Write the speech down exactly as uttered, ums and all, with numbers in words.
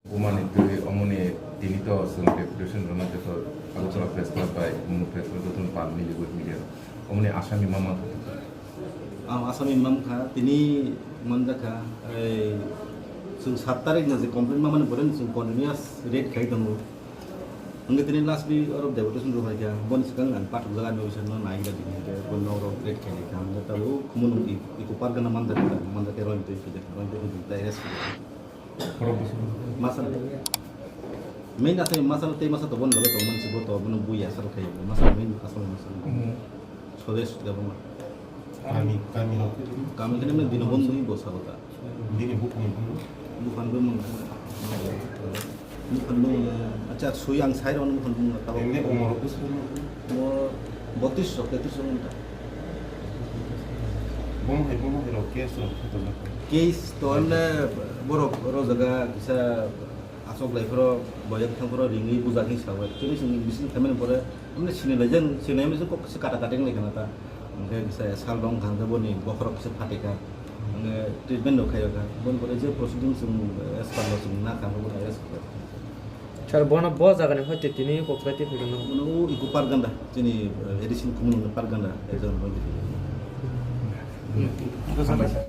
Bumani twi omoni tini to chwng deputation rwna joto Agartala Press Club bai Munu Press Club joto pal miligwi media. Omoni asami mama. Ang asami mamkha tini manjakha, ei, chwng sat tarik na je complaint mamani pore chwng continuous raid khai tongo. Hingke tini last week oro deputation rwbai kha, boni swkang ang pathak jaga no bisa no nai gila dini hingke bo no oro raid khai kha, hingke tabo khumulwng i-, iko park gana manjakha, manjakha roi twi khe, roi twi khe, direct. Masa. Main asal masa tei masa to bon dole to man sibo to bono bui asal khai. Masa main asal masa. Hmm. Sodesh Debbarma. Kami, kami rok. Kami kene men dino bon dui bosa kota. Bini bukung bukung. Bukan bumung. Bukan bumung. Acha sui ang sai ron bukan bumung tabo. Ini umur aku sering. Mo botis rok, tetis rok ta. Bumung hai, bumung hai rok, kes rok, kes rok. Kes to emne borok oro jaga kisa asok lai phoro, boyang thang phoro, ringwi bujak hin sawi. Kini sing bising khaimani pore, emne sini lai jen, sini emne kok kisa kata kata lai khana ta. Hingke kisa sal dong khang boni bokhorok kisa phatika. Hingke treatment rok khayo kha. Boni pore je proceeding sung, eh, as per law sung na khang boni arrest kha. Sir, bono bo jaga ni hoite tini kokrai twi phaikhwno. Bono o iko park ganda, chini, eh, additional communal park ganda, ekjon hoite. Hambai sir.